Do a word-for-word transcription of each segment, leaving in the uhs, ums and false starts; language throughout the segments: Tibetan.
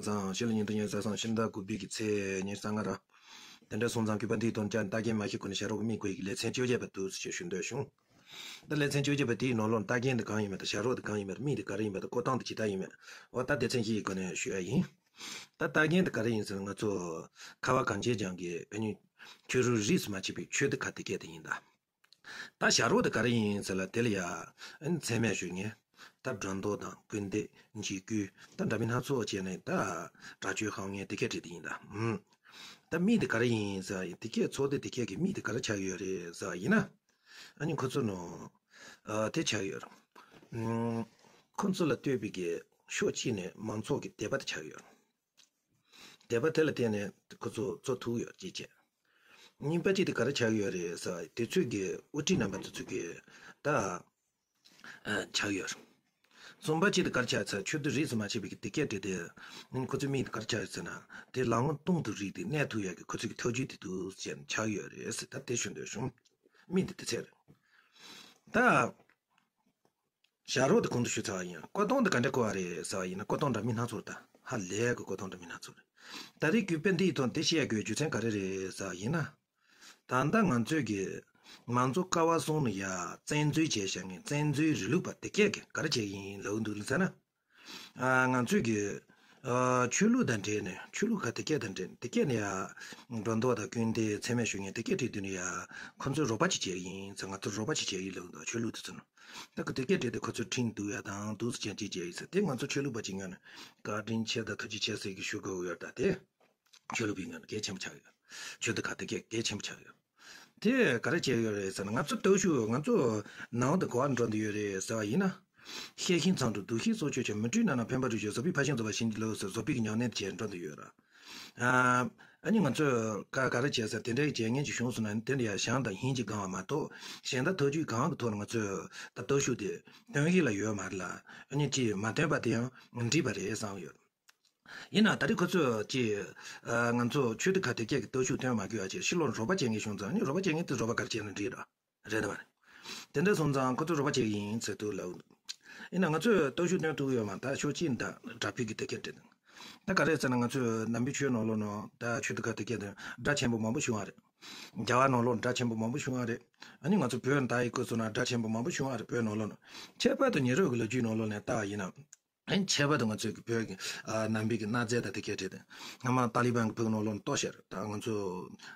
ཚང་ཕྱི་ལ་ཉིན་དུ་ཉིན་ས་སང་ཕྱི་ཟླ་དགུ་པའི་གི་ཚེས་ཉེར་གཉིས་ར། དེ་འདྲ་སོང་ཙང་གུས་པ་འདིའི་དོན་རྐྱེན་ལྟ་རྐྱེན་མ་ཤེས་གོང་ནས་ཞྭ་རོགས་ཀྱི་མིང་བཀོད་ཡིག་ལེ་ཚན་བཅོ་བརྒྱད་པ་དུས་སུ་ཞེས་ཞུ་འདོད་བྱུང་། ད་ལེ་ཚན་བཅོ་བརྒྱད་པ་དེའི་ནང་ལོགས་ལྟ་རྐྱེན་དེ་གང་ཡིན་མིན་དང་ཞྭ་རོགས་དེ་གང་ཡིན་མིན་དང་མིང་དེ་ག་རེ་ཡིན་མིན་དང་བཀོད་སྟངས་དེ་ཇི་ལྟར་ཡིན་མིན། འོ་ད་སྡེ་ཚན་བཞི་ཡི་སྒོ་ནས་ཞུ་ཡ་ཡིན། ད་ལྟ་རྐྱེན་དེ་ག་རེ་ཡིན་ཟེར་ན། ང་ཚོ་ཁ་བ་གངས་ཅན་ལྗོངས་ཀྱི་ཨ་ནི་ཆོས་རུལ་རིས་སུ་མ་ཆད་པའི་ཆོས་སྡེ་ཁག་དེ་གས་དེ་ཡིན་ད། ད་ཞྭ་རོགས་དེ་ག་རེ་ཡིན་ཟེར་ལ། དེ་ལ་ཡ་ཨ་ནི་མཚན་སྨད་ཞུ་མཁན། ད་སྒྲོ་འདོགས་དང་སྐུར་འདེབས། འཇིགས་སྐུལ། ད་འདྲ་མིན་སྣ་ཚོགས་བྱས་ནས་ད་དྲག་སྤྱོད་བཤམ་མཁན་དེ་གས་བྲིས་དེ་ཡིན་ད། ཨུམ། ད་མིང་དེ་ག་རེ་ཡིན་ཟེར་བ་ཡིན། དེ་གས་ཚོགས་སྡེ་དེ་གས་ཀྱི་མིང་དེ་ག་རེ་ཆགས་ཡོད་རེད་ཟེར་བ་ཡིན་ན། ཨ་ནི་ཁོ་ཚོ་ནོ། ཨ་དེ་ཆགས་ཡོད་རེད། ཨུམ། ཁོ་ཚོ་ལ་ལྟོས་པའི་གི་ཕྱོགས་གཅིག་ནས་མང་ཚོགས་ཀྱི་དད་པ་དེ་ཆགས་ཡོད་རེད། དད་པ་དེ་ལ་བརྟེན་ནས་ཁོ་ཚོ་གཙོ་ཐུག་ཡོད་ཅེས་བྱས། གཉིས་པ་གཅིག་དེ་ག་རེ་ཆགས་ཡོད་རེད་ཟེར་བ་དེ་ཚོས་ཀྱི་དབུ་ཁྲིད་རྣམ་པ་དེ་ཚོས་ཀྱི་ད་ཨ་ཆགས་ཡོད་རེད། གསུམ་པ་གཅིག་དེ་ག་རེ་ཆགས་ཚར། ཆོས་སྡེ་རིས་སུ་མ་ཆད་པའི་གི་དེ་སྐད་བྲིས་ཏེ་ཁོ་ཚོའི་མིང་དེ་ག་རེ་ཆགས་ཡོད་ཟེར་ན། དེ་ལམ་ལྷོང་སྟོང་དུ་རིགས་དེ་གནས་ཐུབ་ཡག་གི་ཁོ་ཚོའི་གི་ཐབས་ཇུས་དེ་འདུག་ཟེར་ཆགས་ཡོད་རེད་ཟེར། ད་དེ་ཞུ་འདོད་བྱུང་། མིང་དེ་དེ་ཚད་རེད། ད། ཞྭ་རོགས་དེ་གོང་དུ་ཞུས་ཚར་བ་ཡིན། བཀོད་སྟངས་དེ་ག་འདྲ་བཀོད་པ་རེད་ཟེར་བ་ཡིན་ན། བཀོད་སྟངས་འདྲ་མིན་སྣ་ཚོགས་རེད་ད། ཧ་ལས་གི་བཀོད་སྟངས་འདྲ་མིན་སྣ་ཚོགས་རེད། ད་རེས་གུས་པས་འདི་ཡི་ཐོག་འདི་བཤད་དགོས་རྒྱུ་མཚན་ག་རེ་རེད་ཟེར་བ་ཡིན་ན། ད་ལྟ་ང་ཚོས་ཀྱི་མང་གཙོ་ཀ་བ་གསུམ་ལ་ཡ་བཙན་འཛུལ་བྱས་བཞག་མཁན་བཙན་འཛུལ་རིང་ལུགས་པ་དེ་སྐད་ཀྱིས་ག་རེ་བྱས་ཡིན་ལབ་འདུག་ཟེར་ན། ཨ་ང་ཚོས་ཀྱི་ཨ་ཆོས་ལུགས་དང་འབྲེལ་ནས། ཆོས་ལུགས་ཁག་དེ་སྐད་དང་འབྲེལ་ནས། དེ་སྐད་ནས་ཡ་སྒྲོ་འདོགས་དང་སྐུར་འདེབས་མཚན་སྨད་ཞུ་མཁན་དེ་སྐད་བྲིས་དུས་ནས་ཡ་ཁོ་ཚོས་རོགས་པ་ཅིག་བྱས་ཡིན་ཟེར། ང་ཚོས་རོགས་པ་ཅིག་བྱས་ཡིན་ལབ་འདུག་ཆོས་ལུགས་དེ་ཚོ་ནང་། ད་ཁོ་དེ་སྐད་བྲིས་ཏེ་ཁོ་ཚོས་ཁྲིམས་གཏུག་ཡ་དང་འདུག་སེ་བྱས་ཅིག་བྱས་ཡིན་ཟེར། དེ་ང་ཚོ་ཆོས་ལུགས་པ་ཅིག་ངོས་ནས་བཀའ་དྲིན་ཆེ་དང་ཐུགས་རྗེ་ཆེ་ཟེར་གྱི་ཞུ་དགོས་ཡོད། ད་དེ་ཆོས་ལུགས་པའི་ངོས་ནས་གལ་ཆེན་པོ་ཆགས་ཡོད། ཆོས་སྡེ་ཁག་དེ་གས་གལ་ཆེན་པོ་ཆགས་ཡོད། དེ་ག་རེ་བྱས་ཡོད་རེད་ཟེར་ན། ང་ཚོ་སྟོབས་ཤུགས་ང་ཚོ་ནང་དུ་ག་པར་འགྲོ་འདོད་ཡོད་རེད་ཟེར་བ་ཡིན་ན། ཤེས་ཤིང་ཚངས་དྲུག་གདུག་ཤིང་སྲོག་གཅོད་ཅིང་། མི་འཁྲུགས་ནད་ནང་ཕན་པ་རུ་ཞིག། བཟོད་པའི་ཕ་ཤུལ་རྫོགས་པ་བྱིན་གྱིས་རློབས་ཟེར། བཟོད་པའི་གི་ཉམས་ལེན་བྱས་འགྲོ་འདོད་ཡོད་ར། ཨ་ཨ་ནི་ང་ཚོས་ག་ག་རེ་བྱས་ཟེར། དེ་འདྲའི་བྱས་ངན་ཅིག་བྱུང་སོང་ན་དེ་འདྲ་ཡ་བྱམས་དང་སྙིང་རྗེ་སྒང་བ་མ་གཏོགས་གཞན་དག་ཐབས་ཇུས་གང་གི་ཐོག་ནས་ང་ཚོས་ད་སྟོབས་ཤུགས་དེ་སྟོན་གྱི་ལ་ཡོད་མ་རེད་ལ། ཨ་ནི་ཅིག་མ་སྟོན་པ་དེ་ཡང་འགྲིག་པ་རེད་བསམ་ཡོད། ཡིན་ན་ད་རེས་ཁོ་ཚོས་ཀྱིས་ཨ་ང་ཚོ་ཆོས་སྡེ་ཁག་དེ་སྐད་ཀྱི་སྟོབས་ཤུགས་སྟོན་མ་དགོས་པ་བྱས། ཕྱི་ལོགས་རོགས་པ་བྱེད་མཁན་བྱུང་ཙང་། ཨ་ནི་རོགས་པ་བྱེད་མཁན་དེ་རོགས་པ་ག་རེ་བྱས་ན་འགྲིག་ར། རེད་དམ་མ་རེད། དེ་འདྲ་སོང་ཙང་ཁོ་ཚོ་རོགས་པ་བྱེད་ཀྱི་ཡིན་ཟེར་འདུག་ལབ། ཡིན་ན་ང་ཚོས་སྟོབས་ཤུགས་སྟོན་ཐུབ་ཡོད་མ་རེད། ད་ཕྱོགས་གཅིག་ནས་ད་དྲག་སྤྱོད་ཀྱི་དེ་སྐད་བྲིས་འདུག་ད་ག་རེ་ཟེར་ན། ང་ཚོས་ནང་པའི་ཆོས་ནང་ལོགས་ནང་ད་ཆོས་སྡེ་ཁག་དེ་སྐད་དུ་དགྲ་ཆེན་པོ་མང་པོ་བྱུང་བ་རེད། རྒྱ་གར་ནང་ལོགས་དགྲ་ཆེན་པོ་མང་པོ་བྱུང་བ་རེད། ཨ་ནི་ང་ཚོ་བོད་ནང་ད་ཡི་སྐོར་སོང་ན་དགྲ་ཆེན་པོ་མང་པོ་བྱུང་བ་རེད། བོད་ནང་ལོགས་ནང་ཁྱད་པར་དུ་ཉེ་རབས་ཀྱི་ལོ་རྒྱུས་ནང་ལོགས་ནས་ལྟ་བ་ཡིན་ན། ཨ་ནི་ཁྱད་པར་དུ་ང་ཚོའི་གི་བོད་ཀྱི་ཨ་ནང་པའི་གི་གནའ་རྫས་དང་དེ་སྐད་བྲིས་ཏེ། སྔ་མ་ཏཱ་ལི་བན་གྱི་བོད་ནང་ལོགས་ནས་གཏོར་བཤད་རེད། ད་ང་ཚོ་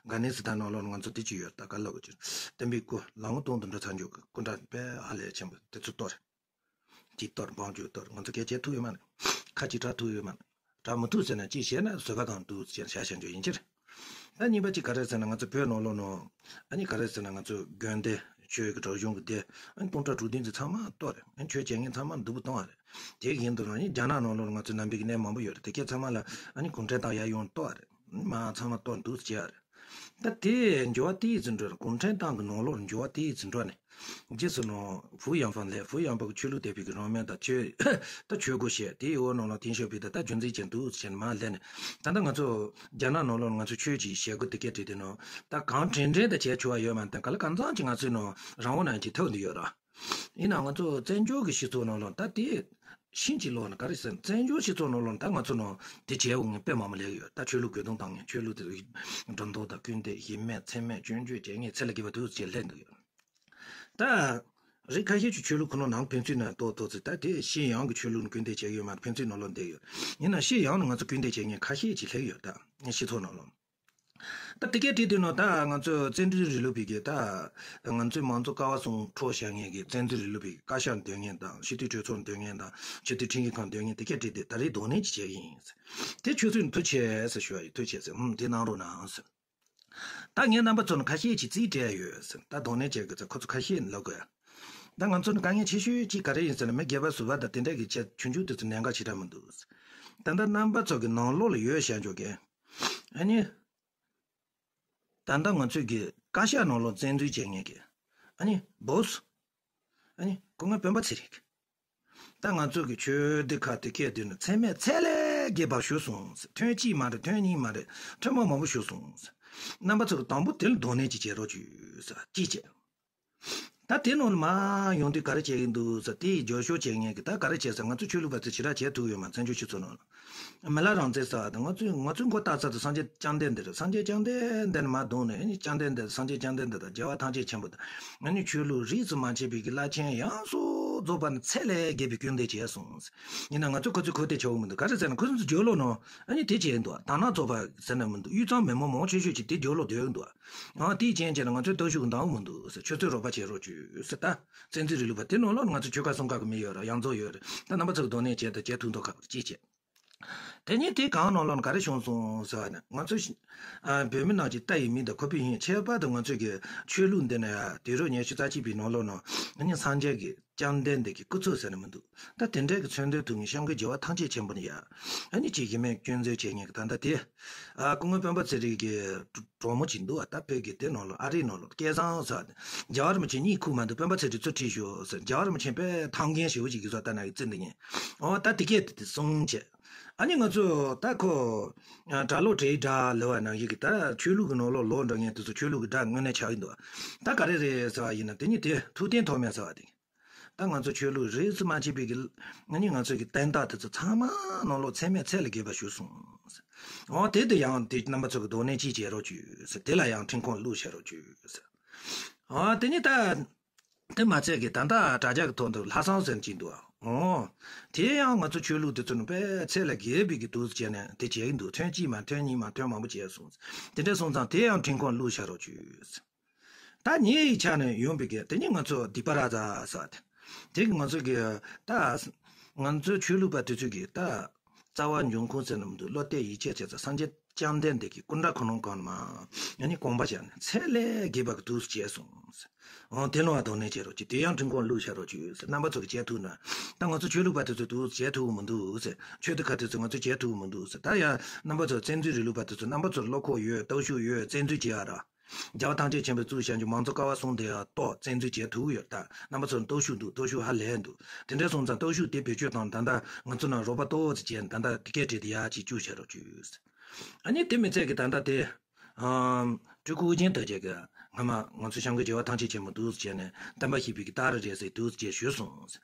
ཨབ་གྷ་ནི་སི་ཐན་ནང་ལོགས་ནས་ང་ཚོ་དེ་ཅི་ཡོད། ད་ག་ལབ་དགོས་ཀྱི་རེད། བསྟན་པའི་སྐུ་ལམ་སྟོང་དུ་འགྲོ་ཚར་འཇོག་གི་སྐུ་འདྲ་དཔེ་ཧ་ལས་ཆེན་པོ་དེ་ཚོ་གཏོར། ཅིག་གཏོར། འབངས་ཆོས་གཏོར། ང་ཚོ་སྐད་ཆ་ཐུག་ཡོད་མ་རེད། ཁ་ཅིག་གྲག་ཐུག་ཡོད་མ་རེད། གྲག་མི་ཐུབ་ཟེར་ན་ཅིག་བྱས་ན་བཟོད་པ་གང་འདུག་ཟེར་བྱ་བྱ་འཇོག་ཡིན་ཕྱིར། ད་གཉིས་པ་ཅིག་ག་རེ་ཟེར་ན། ང་ཚོ་བོད་ནང་ལོགས་ནང་ཨ་ནི་ག་རེ་ཟེར་ན། ང་ཚོ་དགོན་སྡེ་ཆོས་ཀྱི་གྲྭ་གཞུང་གི་སྡེ་ཨ་ནི་སྟོང་ཕྲག་དྲུག་བདུན་ཙམ་ཚང་མ་གཏོར་རེད། ཨ་ནི་ཆོས་བྱེད་མཁན་ཚང་མ་སྡུག་པོ་བཏང་བ་རེད། དེ་བཞིན་དུ་ཨ་ནི་རྒྱ་ནག་ནང་ལོགས་ང་ཚོ་ནང་པའི་གི་གནས་མང་པོ་ཡོད་རེད། དེ་གས་ཚང་མ་ལ་ཨ་ནི་གུང་ཁྲན་ཏང་གཡར་ཡོང་གཏོར་བ་རེད། མ་ཚང་མ་གཏོར་འདུག་ཟེར་བྱས་པ་རེད། ད་དེ་འགྱུར་བ་དེ་ཡི་ཟིན་འགྲོ་ནས། གུང་ཁྲན་ཏང་གི་ནང་ལོགས་འགྱུར་བ་དེ་ཡི་ཟིན་འགྲོ་ནས། རྗེས་སུ་ནང་ཧྥུ་ཡང་ཧྥང་ལས། ཧྥུ་ཡང་ཧྥང་གི་ཆོས་ལུགས་དད་པའི་གི་རང་མོས་དང་ཆོས་ད་ཆོས་སྒོ་ཕྱེ། དེའི་འོག་ནང་ལ་ཏིང་ཞའོ་ཕིང་དང་ད་རྒྱུ་འཛིན་ཅན་འདུག་ཟེར་ནས་མར་སླེབས་ནས། ད་ལྟ་ང་ཚོ་རྒྱ་ནག་ནང་ལོགས་ང་ཚོ་ཆོས་ཀྱི་བྱེད་སྒོ་དེ་སྐད་བྲིས་དེ་ནང་ད་གང་དྲན་དྲན་དུ་བྱས་ཆོག་པ་ཡོད་མ་རེད། ག་ལ་གང་འཚམ་ཅིག་ང་ཚོའི་ནང་རང་དབང་ནང་ཅིག་ཐོབ་འདི་ཡོད་ར། ཡིན་ན་ང་ཚོ་བཙན་བྱོལ་གྱི་སྤྱི་ཚོགས་ནང་ལོགས་ད་དེ་ཕྱིན་ཅི་ལོག་ནས་ག་རེ་ཟེར། བཙན་བྱོལ་སྤྱི་ཚོགས་ནང་ལོགས་ད་ང་ཚོ་ནང་དེ་བྱས་འོང་མཁན་དཔེ་མང་པོ་སླེབས་ཡོད། ད་ཆོས་ལུགས་རྒོལ་རྡུང་བཏང་མཁན། ཆོས་ལུགས་དེ་སྒྲོ་འདོགས་དང་སྐུར་འདེབས། གཞི་མེད་མཚན་སྨད་སྐྱོན་བརྗོད་བྱེད་མཁན་ཚད་ལས་བརྒལ་བ་འདུག་ཅེས་སླེབས་འདུག་ཡོད། ད་རིགས་ཁ་ཤས་ཀྱི་ཆོས་ལུགས་ཁོ་ན་ནང་ཕན་ཚུན་ནང་ཏོག་ཏོག་ཙེ། ད་དེ་ཕྱི་ཡོང་གི་ཆོས་ལུགས་ནས་སྐུར་འདེབས་བྱས་ཡོད་མ་རེད། ཕན་ཚུན་ནང་ལོགས་འདེབས་ཡོད། ཡིན་ན་ཕྱི་ཡོང་ནས་ང་ཚོ་སྐུར་འདེབས་བྱེད་མཁན་ཁ་ཤས་ཅིག་སླེབས་ཡོད། ད་སྤྱི་ཚོགས་ནང་ལོགས། ད་དེ་སྐད་བྲིས་དུས་ནང་ད་ང་ཚོ་བཙན་འཛུལ་རིང་ལུགས་པའི་གི། ད་ང་ཚོའི་མང་གཙོ་ཀ་བ་གསུམ་འཕྲོག་བཞག་མཁན་གྱི་བཙན་འཛུལ་རིང་ལུགས་པའི་བཀའ་ཤག་འདོན་མཁན་དང་། སྤྱི་འཐུས་གྲོས་ཚོགས་འདོན་མཁན་དང་། སྤྱི་འཐུས་ཁྲིམས་ཀྱི་ཁང་འདོན་མཁན་དེ་སྐད་བྲིས་ཏེ་ད་རེས་གདོང་ལེན་ཅིག་བྱེད་ཀྱི་ཡིན་ཟེར། དེ་ཆུ་ཚོད་ཐུགས་ཆེ་ཟེར་ཞུ་བ་ཡིན། ཐུགས་ཆེ་ཟེར། ཧུམ། དེ་གནང་རོགས་གནང་ཟེར། ད་ངས་རྣམ་པ་ཚོ་ནས་ཁ་ཤས་ཅིག་རྩིས་སྤྲད་ཡོད་ཟེར། ད་གདོང་ལེན་བྱེད་དགོས་ཟེར། ཁོ་ཚོ་ཁ་ཤས་ནས་ལབ་དགོས། ད་ང་ཚོ་ནི་དཀའ་ངལ་ཆེ་ཤོས་ཅིག་ག་རེ་ཡིན་ཟེར་ན། མི་སྒེར་པ་ཟུར་པ་དང་དེ་འདྲ་གི་ཆེ་ཆུང་ཆུང་དེ་ཚོ་གནད་འགག་ཞེ་དྲག་མི་འདུག་ཟེར། ད་ལྟ་རྣམ་པ་ཚོ་གི་ནང་ལོགས་ལ་ཡོད་བྱ་འཇོག་གི། ཨ་ནི། ད་ལྟ་ང་ཚོས་ཀྱི་བཀའ་ཤག་ནང་ལོགས་བཙན་འཛུལ་བྱེད་མཁན་གྱི། ཨ་ནི་སྦོ་སི། ཨ་ནི་སྐུ་ངོ་སྤེན་པ་ཚེ་རིང་། ད་ང་ཚོ་གི་ཆོས་སྡེ་ཁག་དེ་སྐད་དེ་ནི་མཚན་སྨད་ཚད་ལས་བརྒལ་བ་ཞུས་སོང་ཟེར། ཐེངས་གཅིག་མ་རེད། ཐེངས་གཉིས་མ་རེད། ཐེངས་མ་མང་པོ་ཞུས་སོང་ཟེར། རྣམ་པ་ཚོ་གི་དང་པོ་དེ་ལ་གདོང་ལེན་ཅིག་བྱེད་རོགས་བྱོས་ཟེར། ཅིག་བྱས། ད་དེ་ནང་ལ་མར་ཡོང་དུས་ག་རེ་བྱེད་ཀྱི་འདུག་ཟེར། དེའི་བརྗོད་ཤོག་བྱེད་མཁན་གྱི་ད་ག་རེ་བྱེད་ཟེར། ང་ཚོ་ཆོས་ལུགས་པ་ཚོས་ཞེ་དྲག་བྱེད་ཐུབ་ཡོད་མ་རེད། བཙན་བྱོལ་སྤྱི་ཚོགས་ནང་ལ་མི་ལ་རང་བཙན་ཟེར་བ་དང་། ང་ཚོས་ང་ཚོས་མགོ་བཏགས་ཚར་དུས་སངས་རྒྱས་བཅོམ་ལྡན་འདས་རེད། སངས་རྒྱས་བཅོམ་ལྡན་འདས་ནས་མར་བརྡུངས་ནས། ཨ་ནི་བཅོམ་ལྡན་འདས། སངས་རྒྱས་བཅོམ་ལྡན་འདས་དང་རྒྱལ་བ་ཐམས་ཅད་མཁྱེན་པ་དང་། ཨ་ནི་ཆོས་ལུགས་རིས་སུ་མ་ཆད་པའི་གི་བླ་ཆེན་ཡོངས་སུ་རྫོགས་པ་ནི་ཚད་ལས་བརྒལ་བའི་སྐྱོན་འདེབས་བྱས་སོང་། ཡིན་ན་ང་ཚོས་ཁོ་ཚོའི་ཁོ་དེ་བྱ་བ་མི་འདུག་ག་རེ་ཟེར་ན། ཁོ་ཚོའི་རྒྱབ་ལོགས་ནང་ཨ་ནི་དེ་བྱས་འདུག་དར་ནག་ཚོགས་པ་ཟེར་ན་མི་འདུག་དབུས་གཙང་མི་མང་མང་ཆེ་ཤོས་ཀྱིས་དེ་རྒྱབ་ལོགས་སྡོད་འདུག་ཨ། དེའི་རྐྱེན་བྱས་ན་ང་ཚོས་སྟོབས་ཤུགས་འདང་མི་འདུག་ཟེར། ཁྱོད་ཚོས་རོགས་པ་བྱེད་རོགས་བྱོས་ཟེར། ད་བཙན་འཛུལ་རིང་ལུགས་པ་དེ་ནང་ལོགས་ང་ཚོ་ཆོལ་ཁ་གསུམ་ཀ་གི་མི་ཡོད་རེད། ཡོངས་རྫོགས་ཡོད་རེད། ད་རྣམ་པ་ཚོ་གི་གདོང་ནས་བྱས་དང་བྱེད་ཐུབ་མདོག་ཁ་པོ་ཅིག་བྱེད། དེ་ནས་དེའི་སྒང་ནང་ལོགས་ནས་ག་རེ་བྱུང་སོང་ཟེར་བ་ན། ང་ཚོ་ཨ་བོད་མི་རྣམས་ཀྱི་ལྟ་བའི་མིག་དང་ཁོག་པའི་དབྱིངས། ཁྱད་པར་དུ་ང་ཚོ་གི་ཆོས་ལུགས་འདི་ནི་དུས་རབས་ཉི་ཤུ་རྩ་གཅིག་པའི་ནང་ལོགས་ནང་ཨ་ནི་སངས་རྒྱས་ཀྱི་བཅོམ་ལྡན་འདས་ཀྱི་སྐུ་ཚབ་ཟེར་ན་མི་འདུག་ད་དེ་འདྲའི་གི་མཚོན་དོན་ཐུབ་མཁན་སྐྱབས་མགོན་རྒྱལ་བ་ཐམས་ཅད་མཁྱེན་པ་ནི་ཡ། ཨ་ནི་ཅིག་གི་མེད་སྐྱོན་འཛུགས་བྱེད་མཁན་གྱི་ད་ལྟ་དེ། ཨ་སྐུ་ངོ་སྤེན་པ་ཚེ་རིང་གི་གྲོགས་མོ་ཅིག་འདུག་བ། ད་བོད་ཀྱི་དེ་ནང་ལོགས་ཨ་རིའི་ནང་ལོགས་སྐལ་བཟང་ཟེར་བ་དེ། རྒྱལ་བ་རིན་པོ་ཆེ་གཉིད་ཁུག་མ་འདུག་སྤེན་པ་ཚེ་རིང་ཚུར་ཁྲིད་ཤོག་ཟེར། རྒྱལ་བ་རིན་པོ་ཆེ་དཔེ་ཐང་རྒན་ཞེ་པོ་ཅིག་གིས་བཟོ་ལྟ་ན་ཡི་བརྩི་འདི་ཉན། འོ་ད་དེ་སྐད་དེ་དེ་གསུངས་བྱས། ཨ་ནི་ང་ཚོ་ད་ཁོ་གྲྭ་ལོག་བྲེལ་དྲགས་ལབ་པ་ནང་བཞིན་གྱི་ད་ཆོས་ལུགས་ཀྱི་ནང་ལོགས་ལོག་འགྲོ་མཁན་དེ་ཚོ་ཆོས་ལུགས་ཀྱི་དགྲ་དངོས་གནས་ཆགས་ཀྱི་འདུག་ད་ག་རེ་རེད་ཟེར་བ་ཡིན་ན། དེ་ཉིད་དེ་ཐུབ་བསྟན་ཐོགས་མེད་ཟེར་བ་དེ། ད་ང་ཚོ་ཆོས་ལུགས་རིས་སུ་མ་ཆད་པའི་གི་ང་ནི་ང་ཚོའི་གི་བསྟན་བདག་དེ་ཚོ་ཚང་མ་ནང་ལོགས་ཚད་མེད་ཚད་ལས་བརྒལ་བ་ཞུགས་སོང་། འོ་དེ་དེ་ཡང་དེ་རྣམ་པ་ཚོ་གི་གདོང་ནས་ཅིག་བྱེད་རོགས་བྱོས་ཟེར། དེ་ལ་ཡང་འཕྲིན་ཁོང་བླུགས་བྱེད་རོགས་བྱོས་ཟེར། འོ་དེ་ནི་ད། དེ་མ་ཚད་ཀྱི་ད་ལྟ་དྲ་རྒྱ་གི་ཐོག་ཏུ་ལྷག་བསམ་ཟེར་གྱི་འདུག་འོ། དེ་ཡང་ང་ཚོ་ཆོས་ལུགས་དེ་ཚོ་ནི་དཔེ་ཚད་ལས་བརྒལ་བའི་གི་འདུག་བྱས་ནས་དེ་བྱེད་ཀྱི་འདུག་ཐོན་གཅིག་མ་ཐོན་གཉིས་མ་ཐོན་མང་པོ་བྱས་སོང་། དེ་འདྲ་སོང་ཙང་དེ་ཡང་འཕྲིན་ཁོང་བླུགས་བྱ་རོགས་བྱོས། ད་ཉེ་བའི་ཆ་ནས་ཡོང་པའི་གི་དེ་ནི་ང་ཚོ་སྡིག་པ་ར་ཛ་ཟེར་བ་དེ། དེ་གི་ང་ཚོ་གི་ད་ང་ཚོའི་ཆོས་ལུགས་པ་དེ་ཚོས་གི་ད་རྩ་བ་འབྱུང་ཁུངས་ཟེར་ན་མི་འདུག་བློ་གཏད་ཡིད་ཆེས་བྱས་ཙང་སངས་རྒྱས་བཅོམ་ལྡན་འདས་ཀྱི་སྐུ་འདྲ་ཁོ་རང་གང་ནས་མ་ཡང་ནི་དགོངས་པ་བཞག་ནས་ཚད་ལས་བརྒལ་བ་གི་འདུག་བྱས་སོང་། འོ་དེ་ལོ་བ་གདོང་ནས་བྱེད་རོགས་གྱིས། དེ་ཡང་འཕྲིན་ཁོང་བླུགས་བྱ་རོགས་གྱིས་ཟེར། རྣམ་པ་ཚོ་གི་བྱེད་ཐུབ་ན། ད་ང་ཚོ་ཆོས་ལུགས་པ་དེ་ཚོ་འདུག་བྱེད་ཐུབ་མི་འདུག་ཟེར། ཆོས་སྡེ་ཁག་དེ་ཚོ་ང་ཚོ་བྱེད་ཐུབ་མི་འདུག་ཟེར། ད་ཡང་རྣམ་པ་ཚོ་བཙན་འཛུལ་རིང་ལུགས་པ་དེ་ཚོ་རྣམ་པ་ཚོར་བློ་ཁོག་ཡོད། སྟོབས་ཤུགས་ཡོད། བཙན་འཛུལ་བྱེད་ཡ་ར། རྒྱལ་བ་ཐམས་ཅད་མཁྱེན་པས་གཙོས་བྱས་ཀྱི་མང་གཙོ་ཀ་བ་གསུམ་དེ་ཡང་ཏོག་བཙན་འཛུལ་བྱེད་ཐུབ་ཡོད། ད་རྣམ་པ་ཚོར་སྟོབས་ཤུགས་འདུག་སྟོབས་ཤུགས་ཧ་ལས་འདུག་དེ་འདྲ་སོང་ཙང་སྟོབས་ཤུགས་དེ་བེད་སྤྱོད་བཏང་། ད་ལྟ་ང་ཚོ་ནང་རོགས་པ་ཏོག་ཙམ་བྱས་ནས་ད་ལྟ་དེ་སྐད་བྲིས་ཏེ་ཡར་ཅིག་བཅུག་བྱ་རོགས་གྱིས། ཨ་ནི་དེ་མི་ཚད་ཀྱི་ད་ལྟ་དེ། ཨམ། སྤྲུལ་སྐུ་ཨོ་རྒྱན་དར་རྒྱས་ཀྱིས་སྔ་མ་ང་ཚོ་སྐྱབས་མགོན་རྒྱལ་བ་ཐམས་ཅད་མཁྱེན་པ་འདུག་བྱས་ནས་བསྟན་པ་བཤིག་པའི་གི་རྟགས་རེ་རེད་ཟེར་འདུག་ཅེས་ཞུས་སོང་།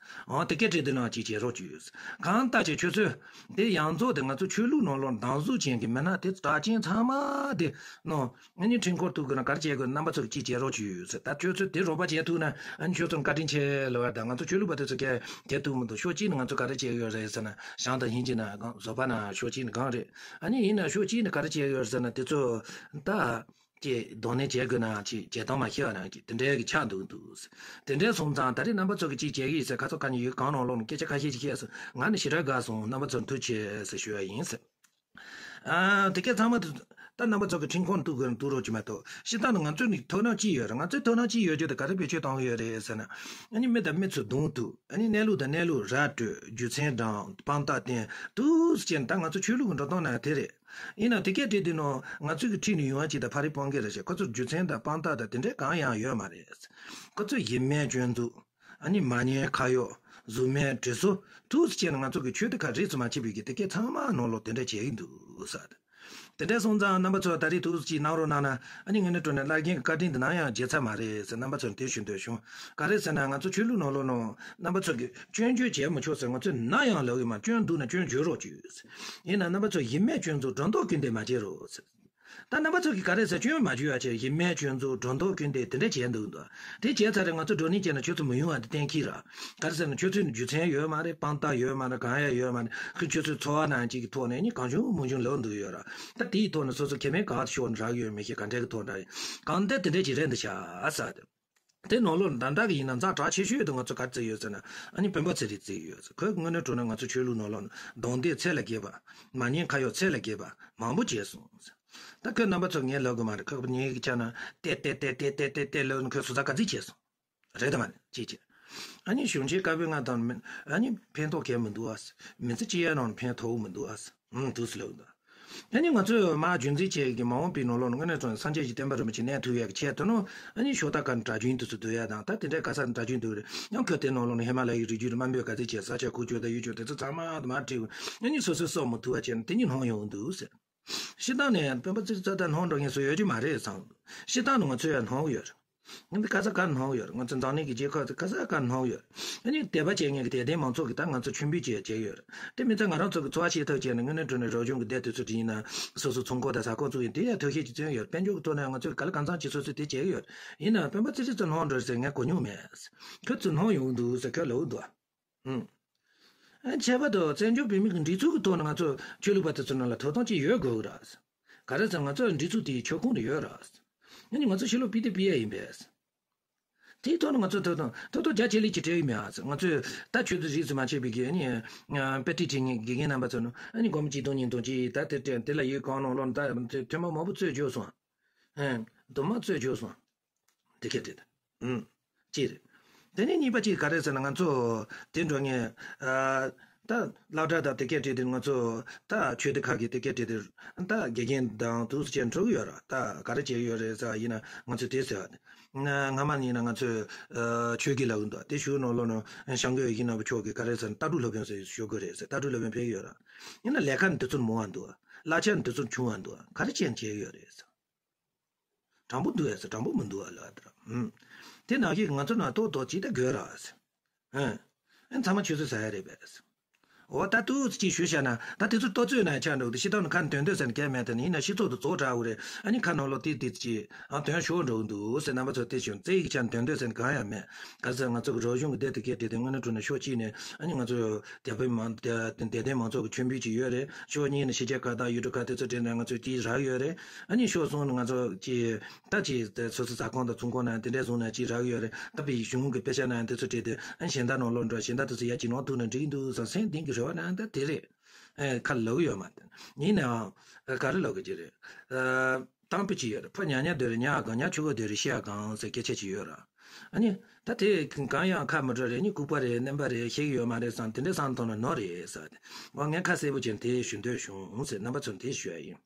ཨང་། དེ་སྐད་བྲིས་དེ་ནང་ཅིག་བྱེད་རོགས་གྱིས། གང་ལྟར་ཅིག་ཁྱོད་ཚོས་དེ་ཡང་རྫོགས་དེ་ང་ཚོ་ཆོས་ལུགས་ནང་ལོགས་སྡང་ཟུག་ཅན་གྱི་མི་སྣ་དེ་གྲགས་ཅན་ཚང་མ་དེ་ནང་ཨ་ནི་འཕྲིན་ཁོག་ཐུག་དགོས་ན་ག་རེ་བྱེད་དགོས། རྣམ་པ་ཚོ་གིས་ཅིག་བྱེད་རོགས་གྱིས་ཟེར། ད་ཁྱོད་ཚོས་དེ་རོགས་པ་བྱེད་ཐུབ་ན་ཨ་ནི་ཁྱོད་ཚོར་བཀའ་དྲིན་ཆེ་ལབ་པ་དང་། ང་ཚོ་ཆོས་ལུགས་པ་དེ་ཚོ་གས་བྱེད་ཐུབ་མི་འདུག་ཕྱོགས་གཅིག་ནས་ང་ཚོ་ག་རེ་བྱེད་ཡོད་རེད་ཟེར་ན། བྱང་དང་ཧིན་ཇི་ན་གང་། བཟོ་པ་ན་ཕྱོགས་གཅིག་ནས་གང་རེད། ཨ་ནི་ཡིན་ན་ཕྱོགས་གཅིག་ནས་ག་རེ་བྱེད་ཡོད་ཟེར་ན། དེ་ཚོ་ད་ཀྱེ་གདོང་ནས་བྱེད་དགོས་ན་ཅིག་བྱེད་སྟངས་མ་ཤེས་པ་ན་ཅིག་དེ་འདྲའི་གི་ཆགས་འདུག་འདུག་དེ་འདྲའི་སོང་ཙང་ད་རེས་རྣམ་པ་ཚོ་གི་ཅིག་བྱེད་ཀྱི་ཡིན་ཟེར། ཁ་ཚོ་ཁ་ཉིན་ཡུལ་གང་ནང་ལོགས་ནས་སྐད་ཆ་ཁ་ཤས་ཅིག་བཤད་སོང་། ང་ནི་ཞེ་དྲག་དགའ་སོང་། རྣམ་པ་ཚོར་ཐུགས་རྗེ་ཆེ་ཟེར་ཞུ་བ་ཡིན་ཟེར། ཨ། དེ་སྐད་ཚང་མ་དེ་ད་རྣམ་པ་ཚོ་གི་འཕྲིན་ཁོག་ནས་གཏུག་དགོས་ན་གཏུག་རོགས་གྱིས་མ་གཏོགས། སྤྱིར་བཏང་ནས་ང་ཚོ་ནི་དོ་སྣང་ཅི་ཡོད་རེད། ང་ཚོའི་དོ་སྣང་ཅི་ཡོད་རྒྱུ་དེ་ག་རེ་བེད་སྤྱོད་གཏོང་གི་ཡོད་རེད་ཟེར་ན། ཨ་ནི་མི་དང་མི་ཚོའི་གདོང་གཏུག་ཨ་ནི་གནས་ལུགས་དང་གནས་ལུགས་ར་སྤྲོད། རྒྱུ་མཚན་དང་དཔང་རྟགས་བསྟན་འདུག་ཟེར་ནས། ད་ང་ཚོ་ཆོས་ལུགས་ཀྱི་འགྲོ་སྟངས་ན་དེ་རེད། ཡིན་ནའང་དེ་སྐད་བྲིས་དུས་ནང་ང་ཚོ་གི་འཁྲིས་ནས་ཡོང་བ་ཅིག་དང་ཕ་རི་སྤང་གི་རེད་ཟེར། ཁོ་ཚོར་རྒྱུ་མཚན་དང་དཔང་རྟགས་དང་དེ་འདྲའི་གང་ཡང་ཡོད་མ་རེད། ཁོ་ཚོ་ཡིན་མིན་སྐྱོན་འཛུགས། ཨ་ནི་མ་ཉན་ཁ་གཡོག་གཟུགས་མེད་དྲི་སོ། འདུག་སེ་བྱས་ནས་ང་ཚོ་གི་ཆོས་སྡེ་ཁག་རིས་སུ་མ་ཆད་པའི་གི་དེ་སྐད་ཚང་མ་ནང་ལོགས་དེ་འདྲ་བྱེད་ཀྱི་འདུག་ཟེར། དེ་འདྲ་སོང་ཙང་རྣམ་པ་ཚོ་ད་རེས་འདུག་སེ་ཅིག་གནང་རོགས་གནང་ན། ཨ་ནི་དངོས་གནས་དྲང་གནས་བླ་རྒན་གྱི་བཀའ་དྲིན་འདི་ནམ་ཡང་བརྗེད་ཚར་མ་རེད་ཟེར་རྣམ་པ་ཚོར་དེ་ཞུ་འདོད་བྱུང་། ག་རེ་ཟེར་ན་ང་ཚོ་ཆོས་ལུགས་ནང་ལོགས་ནང་རྣམ་པ་ཚོ་གི་སྐྱོན་བརྗོད་བྱེད་མི་ཆོག་ཟེར་ང་ཚོས་ནམ་ཡང་ལབ་ཡོད་མ། སྐྱོན་འདུག་ན་སྐྱོན་བརྗོད་རོགས་གྱིས། ཡིན་ན་རྣམ་པ་ཚོ་ཡིན་མིན་སྐྱོན་འཛུགས་སྒྲོ་འདོགས་ཀུན་ལྡན་མ་བྱེད་རོགས་ཟེར། ད་རྣམ་པ་ཚོ་གིས་ག་རེ་ཟེར། སྐྱོན་མ་བརྗོད་ཡ་བྱས། ཡིན་མིན་སྐྱོན་འཛུགས་སྒྲོ་འདོགས་ཀུན་ལྡན་དེ་འདྲ་བྱས་འདུག་འདུག་དེ་བྱས་ཚར་རེད། ང་ཚོ་བགྲོ་གླེང་བྱས་ན་ཁྱོད་ཚོ་མི་ཡོང་བ་དེ་གཏན་འཁེལ་ར། ག་རེ་ཟེར་ན་ཁྱོད་ཚོས་རྒྱུ་མཚན་ཡོད་མ་རེད། དཔང་རྟགས་ཡོད་མ་རེད། གང་ཡང་ཡོད་མ་རེད། ཁོས་ཁྱོད་ཚོའི་ཚོར་བ་ནང་གཅིག་གི་ཐོག་ནས་ནི་གང་བྱུང་མང་བྱུང་ལབ་འདུག་ཡོད་ར། ད་དེའི་ཐོག་ནས་སོ་སོ་ཁེ་ཕན་ག་པར་ཤོར་ནས་རག་ཡོད་མི་ཤེས། ག་འདྲའི་གི་ཐོག་འདྲ་ཡིན། གང་ལྟར་དེ་འདྲ་ཅིག་རེད་འདུག་ཤག་ཟེར་ཏེ། དེ་ནང་ལོགས་ལ་ད་ལྟ་གི་ཡིན་ན་ཛ་དྲག་ཆེ་ཤོས་དེ་ང་ཚོ་ག་རེ་བརྩི་ཡོད་ཟེར་ན། ཨ་ནི་སྤེན་པ་ཚེ་རིང་བརྩི་ཡོད་ཟེར། ཁོས་དངོས་གནས་དྲང་གནས་ང་ཚོ་ཆོས་ལུགས་ནང་ལོགས་ནས་རྡུང་རྡེག་ཚད་ལས་བརྒལ་བ། མ་ཉན་ཁ་གཡོག་ཚད་ལས་བརྒལ་བ་མང་པོ་བྱས་སོང་ཟེར། ད་ཁོས་རྣམ་པ་ཚོ་ངས་ལབ་དགོས་མ་རེད། ཁོ་ངའི་ཆ་ན་ཏེ་ཏེ་ཏེ་ཏེ་ཏེ་ཏེ་ལབ་ནས་ཁོས་ཟུར་ཟ་ག་ཚོད་བྱས་སོང་། རེད་དམ་མ་རེད། ཅིག་བྱས། ཨ་ནི་གཞུང་ཆེན་བཀའ་པོད་ལྔ་དང་མི། ཨ་ནི་ཕན་ཐོགས་གང་ཡང་མི་འདུག་ཨ། མི་ཚེ་གཅིག་ཡན་ནང་ཕན་ཐོགས་མི་འདུག་ཨ། ཨང་། འདུག་སེ་ལབ་འདུག་ཨ་ནི་ང་ཚོས་མར་རྒྱུན་འཛིན་བྱེད་ཀྱི་མ་འོངས་པའི་ནང་ལོགས་ནས་དངོས་གནས་དྲང་གནས་སངས་རྒྱས་ཀྱི་བསྟན་པ་རིན་པོ་ཆེ་གནས་ཐུབ་ཡག་གི་ཆེད་དུ་ནོ། ཨ་ནི་ཤོག་ཐག་ཁ་ནས་གྲྭ་རྒྱུན་དེ་ཚོ་བསྡུ་ཡག་དང་། ད་དེ་འདྲའི་ག་ས་ནས་གྲྭ་རྒྱུན་བསྡུ་རེད། ཡང་ཁོས་དེ་ནང་ལོགས་ནས་ཧི་མ་ལ་ཡའི་རི་རྒྱུད་དང་དམའ་འབེབས་ག་ཚོད་བྱས། ས་ཆ་ཁུག་ཀྱོག་དང་གཡུག་ཀྱོག་དེ་ཚོ་ཚང་མ་དུ་མར་ཁྲིད། ཨ་ནི་སོ་སོའི་སྲོག་མི་ཐུབ་པ་བྱས་ནས་དེ་གཉིས་སྣང་ཡོང་གི་འདུག་ཟེར། སྤྱིར་བཏང་ནས་སྤེན་པ་ཚེ་རིང་རྩ་དང་སྣང་འགྲོ་མཁན་སུ་ཡོད་ཀྱི་མ་རེད་བསམ། སྤྱིར་བཏང་ནས་ང་ཚོས་ཡང་སྣང་གི་ཡོད་རེད། ངས་འདི་ག་ས་ག་སྣང་ཡོད་རེད། ང་ཚོ་འཛམ་གླིང་གི་རྒྱལ་ཁབ་ཚོ་ག་ས་ག་སྣང་ཡོད་རེད། ཨ་ནི་དད་པ་བྱེད་མཁན་གྱི་དད་ལྡན་མང་ཚོགས་ཀྱིས་ད་ང་ཚོ་མཆོད་འབུལ་བྱས་བྱས་ཡོད་རེད། དེ་མིན་ཚེ་ང་རང་ཚོ་གི་འཚོ་བ་ཤེས་ཐབས་བྱས་ནས་དངོས་གནས་དྲང་གནས་རབ་བྱུང་གི་སྡེ་དེ་ཚོ་འདྲ་ཡིན་ན་སོ་སོ་ཚོང་ཁང་དང་ཟ་ཁང་བཙུགས་ཡིན། དེ་ཡང་ཐབས་ཤེས་ཀྱི་བརྩོན་ཡོད། དཔལ་འབྱོར་གྱི་ཐོག་ནས་ང་ཚོས་ག་ལ་གང་འཚམ་ཅིག་སོ་སོས་དེ་བྱས་ཡོད། ཡིན་ནའང་སྤེན་པ་ཚེ་རིང་ཚོ་སྣང་འགྲོ་ཟེར་ངས་གོ་མྱོང་མེད། ཁོ་ཚོ་སྣང་ཡོང་འདུག་ཟེར་ཁོས་ལབ་འདུག་ཨང་། ཨ། ཁྱད་པར་དུ་བཙན་བྱོལ་བོད་མི་གི་སྒྲིག་འཛུགས་ཀྱི་ཐོག་ནས་ང་ཚོ་ཆོས་ལུགས་པ་དེ་ཚོ་ནང་ལ་ཐོབ་ཐང་ཅིག་ཡོད་དགོས་ཀྱི་རེད། ག་རེ་ཟེར་ང་ཚོ་སྒྲིག་འཛུགས་དེའི་ཁྱབ་ཁོངས་ལ་ཡོད་རེད། ཨ་ནི་ང་ཚོ་ཕྱི་ལོགས་ཕུད་དེ་ཕུད་ཡ་ཡིན་པས། དེའི་ཐོག་ནས་ང་ཚོ་ཐོབ་ཐང་ཐོབ་ཐང་རྒྱ་ཆེ་ལེགས་ཀྱི་སྤྲད་ཡོད་མེད་ཨ་ཟེར། ང་ཚོས་ད་ཆོས་དང་རིས་སུ་མ་ཆད་པའི་གི་ཨ་ནི་དཔེ་ཁྲིད་བྱེད་མཁན་དགེ་རྒན་རྣམ་པ་ཚོ་ནི་ཨ་ནི་སྒོར་མོ་གཅིག་སྟོང་གཉིས་སྟོང་གཅིག་ད་དེ་སྤྲད་དེ་ལ་ཡོད་གང་ནང་ལོགས་ད་ཐེངས་མ་མང་པོ་རྩོད་འཇོག་སོང་། ཨེ། དུ་མ་རྩོད་འཇོག་སོང་། དེ་ག་དེ་དང་། ཨུམ། གཅིག་རེད། དེ་ནས་གཉིས་པ་གཅིག་ག་རེ་ཟེར་ན་ང་ཚོ་དེ་འགྲོ་ངེས། ཨ། ད་སློབ་གྲྭ་དང་དེ་ག་དེ་དེ་ང་ཚོ་ད་ཆོས་སྡེ་ཁག་གི་དེ་ག་དེ་དེ་ད་དགེ་རྒན་དང་དུ་བྱས་འགྲོ་གི་ཡོད་ར། ད་ག་རེ་བྱས་ཡོད་རེད་ཟེར་བ་ཡིན་ན་ང་ཚོ་དེ་ཟེར་བ་དེ། སྔ་མ་ཡིན་ན་ང་ཚོས་ཨ་ཆོས་དགེ་ལབ་ཀྱི་འདུག་དེ་ཞུ་ནོ་ལོ་ནོ་བྱང་གི་ཡིན་ན་བུ་ཆོག་གི་ག་རེ་ཟེར་ན་ལྟ་གྲུབ་སློབ་དཔོན་ཟེར་ཞུ་དགོས་རེད་ཟེར། ལྟ་གྲུབ་སློབ་དཔོན་ཕེབས་ཡོད་ར། ཡིན་ན་ལས་ཀ་འདི་ཚོར་མང་བ་འདུག་གླ་ཆ་འདི་ཚོར་ཆུང་བ་འདུག་ག་རེ་བྱས་བྱས་ཡོད་རེད་ཟེར། དྲང་པོ་འདུག་ཨེ་ཟེར། དྲང་པོ་མི་འདུག་ཨ་ལབ་དྲ། ཨུམ། དེ་ནང་བཞིན་ང་ཚོ་ནང་ཏོག་ཏོག་ཅིག་ད་དགོས་ར་ཟེར། ཨེ། ཨེ་ཚང་མ་ཆུད་ཟོས་ཟ་ཡ་རེད་པས་ཟེར། འོ་ད་ཏོག་ཙི་ཅིག་ཞུས་བཞག་ན་ད་དེ་ཚོ་ལྟོ་ཚོད་ན་ཆགས་འགྲོ་གི་འདུག་ཤི་ཐོག་ནས་ཁ་ནས་དོན་དོན་ཟེར་ནས་སྐད་མེད་དེ་ནི་ཡིན་ན་ཤི་ཚོགས་དུ་རྫོགས་དྲགས་འུ་རེད། ཨ་ནི་ཁ་ནང་ལོག་ཏིག་ཏིག་ཅིག་ཨ་དོན་ཤོར་འགྲོ་གི་འདུག་ཟེར་རྣམ་པ་ཚོ་དེ་བཞིན་རྩེ་ཡི་ཆ་ནས་དོན་དོན་ཟེར་ནས་གང་ཡང་མེད། ག་ཟེར་ང་ཚོ་གི་རོགས་གཞུང་གི་སྡེ་དེ་སྐད་དེ་དེ་དངོས་གནས་དྲང་གནས་ཕྱོགས་གཅིག་ནས་ཨ་ནི་ང་ཚོ་དད་པའི་མང་དད་དད་ལྡན་མང་ཚོགས་ཀྱི་མཆོད་འབུལ་ཅིག་ཡོད་རེད། ཕྱོགས་གཉིས་ནས་ཕྱི་རྒྱལ་ཁག་དང་ཡུལ་གྲུ་ཁག་དེ་ཚོ་དེ་ནས་ང་ཚོས་ཅིག་རག་ཡོད་རེད། ཨ་ནི་ཕྱོགས་གསུམ་ནས་ང་ཚོ་ཅིག་ད་ཅིག་དེ་སོ་སོ་ཟ་ཁང་དང་ཚོང་ཁང་ནང་དེ་འདྲས་བཟུང་ནས་ཅིག་རག་ཡོད་རེད། ད་བའི་གཞུང་གི་དཔེ་ཆ་ནང་དེ་ཚོ་བྲིས་ཏེ་ཨ་ནི་གཞན་དག་ནང་ལོགས་འགྲོ་གཞན་དག་དེ་ཚོ་ཡ་ཅིག་ནང་ཐུག་ན་འགྲིག་འདུག་བསམ་སེམས་གཏིང་གི་རེ་བ་ནང་ད་དེ་རེད། ཨེ་ཁ་ལོག་ཡོད་མ་རེད། ཡིན་ནའང་ག་རེ་ལབ་གི་ཅི་རེད། ཨ། གཏམ་དཔེ་ཅིག་ཡོད་རེད། ཕ་ཉག་ཉག་སྡོད་རེད་ཉག་གང་ཉག་ཆུ་གོ་སྡོད་རེད་ཤི་ཡ་གང་ཟེར་སྐད་ཆ་ཅིག་ཡོད་ར། ཨ་ནི་ད་དེ་གང་ཡང་ཁ་མི་འགྲོ་རེད། ནི་ལྐུགས་པ་རེད། རྣམ་པ་རེད། ཤེས་ཀྱི་ཡོད་མ་རེད་བསམ་དེ་འདྲ་བསམ་བཏང་ན་ནོར་རེད་ཟེར་ཏེ། འོ་ངས་ཁ་གསལ་པོ་བྱས་ནས་དེ་ཞུ་འདོད་བྱུང་ཟེར་རྣམ་པ་ཚོར་དེ་ཞུ་ཡ་ཡིན།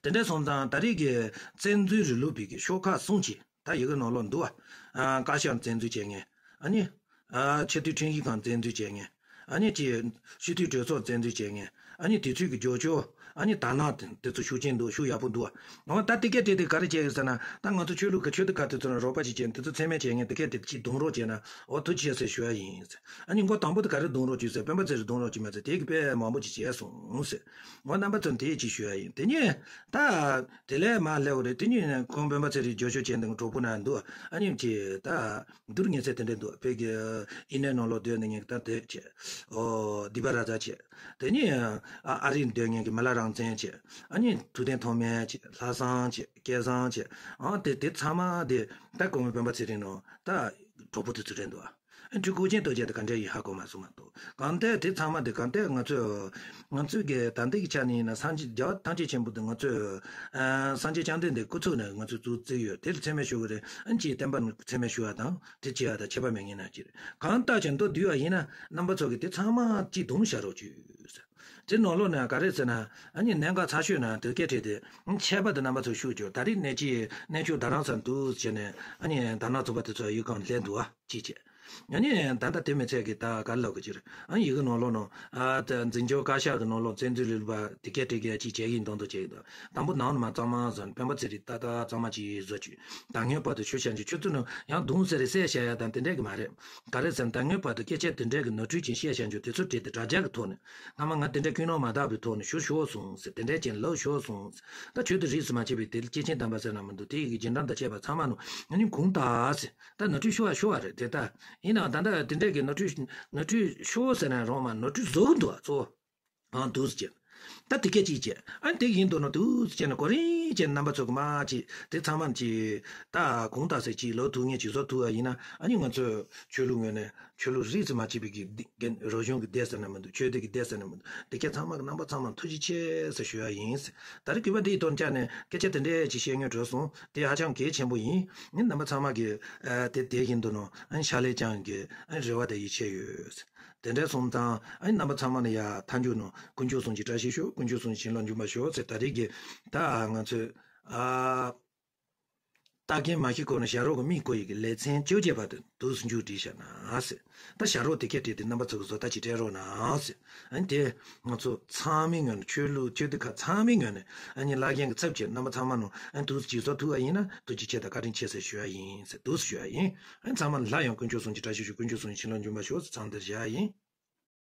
དེ་འདྲ་སོང་ཙང་ད་རེས་ཀྱི་བཙན་འཛུལ་རིང་ལུགས་པའི་གི་ཤོག་ཁག་གསུམ་ཅིག་ད་ཡི་གེ་ནང་ལོགས་འདུག་བ། ཨ། བཀའ་ཤག་བཙན་འཛུལ་བྱེད་མཁན། ཨ་ནི། ཨ། ཆེས་མཐོའི་ཁྲིམས་ཞིབ་ཁང་བཙན་འཛུལ་བྱེད་མཁན། ཨ་ནི་ཅི། སྤྱི་འཐུས་གྲོས་ཚོགས་བཙན་འཛུལ་བྱེད་མཁན། ཨ་ནི་དུས་ཚོད་ཀྱི་རྒྱབ་སྐྱོར། ཨ་ནི་དར་ནག་དེ་དེ་ཚོ་ཤུགས་ཆེན་འདུག་ཤུགས་ཡག་པོ་འདུག་འོ་ད་དེ་གས་དེ་དེ་ག་རེ་བྱས་ཡོད་ཟེར་ན་ད་ང་ཚོ་ཆོས་ལུགས་ཀྱི་ཆོས་དེ་ག་དེ་ཚོ་ན་རོགས་པ་ཅིག་བྱས་དེ་ཚོ་མཚན་སྨད་བྱེད་མཁན་དེ་གས་དེ་ཅིག་རྡུང་རོགས་བྱས་ན་འོ་ཐུགས་རྗེ་ཆེ་ཟེར་ཞུ་ཡ་ཡིན་ཟེར། ཨ་ནི་མགོ་དང་པོ་དེ་ག་རེ་རྡུང་རོགས་བྱོས་ཟེར་སྤེན་པ་ཚེ་རིང་རྡུང་རོགས་བྱོས་མ་ཟེར་དེ་གི་དཔེ་མང་པོ་ཅིག་བྱས་སོང་ཟེར། འོ་རྣམ་པ་ཚོ་དེ་ཅིག་ཞུ་ཡ་ཡིན། དེ་ནས་ད་དེ་ལས་མ་སླེབས་པ་རེད། དེ་ནས་ཁོང་སྤེན་པ་ཚེ་རིང་རྒྱབ་སྐྱོར་བྱས་འདུག་གྲོགས་པོ་ན་འདུག་ཨ་ནི་ཅི་ད། འདུར་ངེས་ཚད་དེ་འདྲ་འདུག་བོད་ཀྱི་ཨིན་ནས་ནང་ལོགས་སྡོད་ནས་ངས་ད་དེ་བྱས། ཨོ། སྡིག་པ་ར་ཛ་བྱས། དེ་ནས་ཨ་ཨ་རིར་སྡོད་མཁན་གྱི་མི་ལ་རང་བཙན་བྱས། ཨ་ནི་ཐུབ་བསྟན་ཐོགས་མེད་བྱས། ལྷག་བསམ་བྱས། སྐལ་བཟང་བྱས། ཨ་དེ་དེ་ཚང་མ་དེ་ད་གོང་མའི་སྤེན་པ་ཚེ་རིང་ནང་ད་གྲོགས་པོ་དེ་ཚོ་རེད་འདུག་ཨ་འདྲུ་ཀུ་ཅན་ལྟོ་བཅས་དེ་ག་འདྲ་ཡིན་ཧ་གོ་མ་སོང་མ་གཏོགས་གང་ལྟར་དེ་ཚང་མ་དེ་གང་ལྟར་ང་ཚོས་ང་ཚོས་གི་ད་ལྟའི་གི་ཆ་ནས་ཡིན་ན་སངས་རྒྱས་རྒྱལ་བ་ཐམས་ཅད་མཁྱེན་པ་དེ་ང་ཚོས་ཨ་སངས་རྒྱས་བཅོམ་ལྡན་འདས་སྐུ་ཚུགས་ནས་ང་ཚོས་གཙོ་བོ་བརྩི་ཡོད། དེ་ལ་མཚན་སྨད་ཞུ་གི་རེད། ཨ་ནི་ཅིག་བསྟན་པ་མཚན་སྨད་ཞུ་བ་དང་། དེ་བྱེད་ཡ་དང་ཁྱད་པར་མེད་ངེས་ན་ཅི་རེད། གང་ལྟར་ཀྱང་མདོར་བསྡུས་པ་ཡིན་ན་རྣམ་པ་ཚོ་གིས་དེ་ཚང་མ་གཅིག་བསྡོམས་བྱ་རོགས་གྱིས། དེ་ནང་ལོགས་ནས་ག་རེ་ཟེར་ན་ཨ་ནི་གནད་འགག་ཚ་ཤོས་ན་དེ་སྐད་བྲིས་ཏེ་ཁྱད་པར་དུ་རྣམ་པ་ཚོ་ཤུགས་བསྐྱོན། ད་རེས་གནས་ཀྱི་གནས་མཆོག་རྡ་རམ་ས་ལ་འདུག་ཟེར་ནས་ཨ་ནི་དར་ནག་ཚོགས་པ་དེ་ཚོ་ཡུལ་གང་སླེབས་འདུག་ཨ་ཅི་བྱེད། ཨ་ནི་ད་ལྟ་དེ་མི་ཚད་ཀྱི་ད་ག་ལབ་གི་ཅི་རེད། ཨ་ནི་ཡི་གེ་ནང་ལོགས་ནང་ཨ་ད་འཛིན་སྐྱོང་བཀའ་ཤག་གི་ནང་ལོགས་བཙན་འཛུལ་ལས་པ་དེ་སྐད་བྲིས་གི་ཅི་བྱེད་ཡིན་དང་དུ་བྱེད་ཡིན་དང་། དང་པོ་ནང་ནས་མ་གཙང་མ་བཟོ་ནས་སྤེན་པ་ཚེ་རིང་ཏག་ཏག་གཙང་མ་ཅིག་བཟོ་བཅུག་ད་སྔོན་བར་དུ་ཆོས་བཤད་རྒྱུ་ཆུ་ཚོད་ནང་ཡང་གདུང་ཟེར་རེ་བསད་བྱ་ཡ་དང་དེ་འདྲས་ཀྱི་མ་རེད། ག་རེ་ཟེར་ན་ད་སྔོན་བར་དུ་སྐད་ཆ་དེ་འདྲས་ཀྱི་ནོར་འཁྲུལ་ཅན་བཤད་བྱ་རྒྱུ་དེ་ཚོ་བྲིས་ཏེ་དྲ་རྒྱ་གི་ཐོག་ནས་སྔ་མ་ང་དེ་འདྲས་ཀུན་སློང་མ་དག་པའི་ཐོག་ནས་ཞུ་ཤོར་སོང་ཟེར། དེ་འདྲས་ཅན་ལབ་ཤོར་སོང་ཟེར། ད་ཆོས་དེ་རིས་སུ་མ་ཆད་པའི་དེ་སྐྱེས་ཆེན་དམ་པ་ཟེར་ན་མི་འདུག་དེ་ཡི་གི་རྗེས་འབྲང་དང་བཅས་པ་ཚང་མ་ནང་ང་ནི་གུང་དག་ཟེར། ད་ནོར་འཁྲུལ་ཤོར་བ་ཤོར་བ་རེད་དེ། ད་ཡིན་ནའང་ད་ལྟ་དེ་འདྲས་ཀྱི་ནོར་འཁྲུལ་ནོར་འཁྲུལ་ཤོར་ཟེར་ན་རང་མ་ནོར་འཁྲུལ་བཟོ་གི་འདུག་གཙོ་བོ། ཨང་། འདུག་སེ་བྱས། ད་དེ་སྐད་ཅིག་བྱས། ཨ་དེ་ཡིན་འདུག་ན་འདུག་སེ་བྱས་ནས་གོ་རིམ་བྱས་ནས་རྣམ་པ་ཚོ་གི་མ་ཅིག་དེ་ཚང་མ་ཅིག་ད་གུང་དག་སེ་ཅིག་ལོ་ཐུག་ངེས་ཅིག་བཟོ་ཐུབ་པ་ཡིན་ན། ཨ་ནི་ང་ཚོས་ཆོས་ལུགས་ངོས་ནས་ཆོས་ལུགས་རིས་སུ་མ་ཆད་པའི་གི་འདི་རོགས་གཞུང་གི་སྡེ་ཟེར་ན་མི་འདུག་ཆོས་སྡེ་གི་སྡེ་ཟེར་ན་མི་འདུག་དེ་སྐད་ཚང་མ་གི་རྣམ་པ་ཚང་མ་ཐུགས་རྗེ་ཆེ་ཟེར་ཞུ་ཡ་ཡིན། ད་རེས་གུས་པ་འདི་ཡི་ཐོག་བཅར་ནས་སྐད་ཆ་དེ་འདྲས་ཅིག་བཤད་སྙིང་བྲོ་སོང་། དེ་ཧ་ཅང་གལ་ཆེན་པོ་ཡིན། ངས་རྣམ་པ་ཚང་མ་གི་ཨ་དེ་དེ་བཞིན་དུ་ནང་ཨ་ཕྱག་ལས་བསྐྱང་གི་ཨ་རེ་བ་དང་ཡིད་ཆེས་ཡོད། དེ་འདྲ་སོང་ཙང་ཨ་ནི་རྣམ་པ་ཚང་མ་ནི་ཡ་མཐའ་མཇུག་ནང་དཀོན་མཆོག་གསུམ་གྱི་བཀྲ་ཤིས་ཤོག་དཀོན་མཆོག་གསུམ་གྱི་བྱིན་རླབས་འཇུག་པར་ཤོག་ཟེར། ད་རེས་ཀྱི་ད་ང་ཚོས་ཨ་ ལྟ་མཁན་མ་ཤི་གོང་ནས་ཞབས་བྲོ་གི་མིང་བཀོད་ཡིག་གི་ལེ་ཚན་བཅོ་བརྒྱད་པ་དེ་འདུག་སེ་མཇུག་བསྒྲིལ་བཞག་ན་ཟེར། ད་ཞབས་བྲོ་དེ་གས་བྲིས་ཏེ་རྣམ་པ་ཚོ་གི་བཟོ་ལྟ་ཅིག་སྤྲད་རོགས་གནང་ཟེར། ཨ་ནི་དེ་ང་ཚོ་ཚང་མའི་ངོས་ནས་ཆོས་ལུགས་ཆོས་སྡེ་ཁག་ཚང་མའི་ངོས་ནས་ཨ་ནི་བླ་རྒན་གྱི་ཚབ་བྱས་རྣམ་པ་ཚང་མ་ནང་ཨ་ནི་འདུག་སེ་ཅིག་བཟོ་ཐུབ་པ་ཡིན་ན་ཐུགས་རྗེ་ཆེ་དང་བཀའ་དྲིན་ཆེ་ཟེར་ཞུ་ཡ་ཡིན་ཟེར་འདུག་སེ་ཞུ་ཡ་ཡིན། ཨ་ནི་ཚང་མ་ལ་སླར་ཡང་དཀོན་མཆོག་གསུམ་གྱི་བཀྲ་ཤིས་ཤོག་དཀོན་མཆོག་གསུམ་གྱི་བྱིན་རླབས་འབྱུང་བར་ཤོག་ཟེར་ཚང་འདིར་བཞག་ཡིན།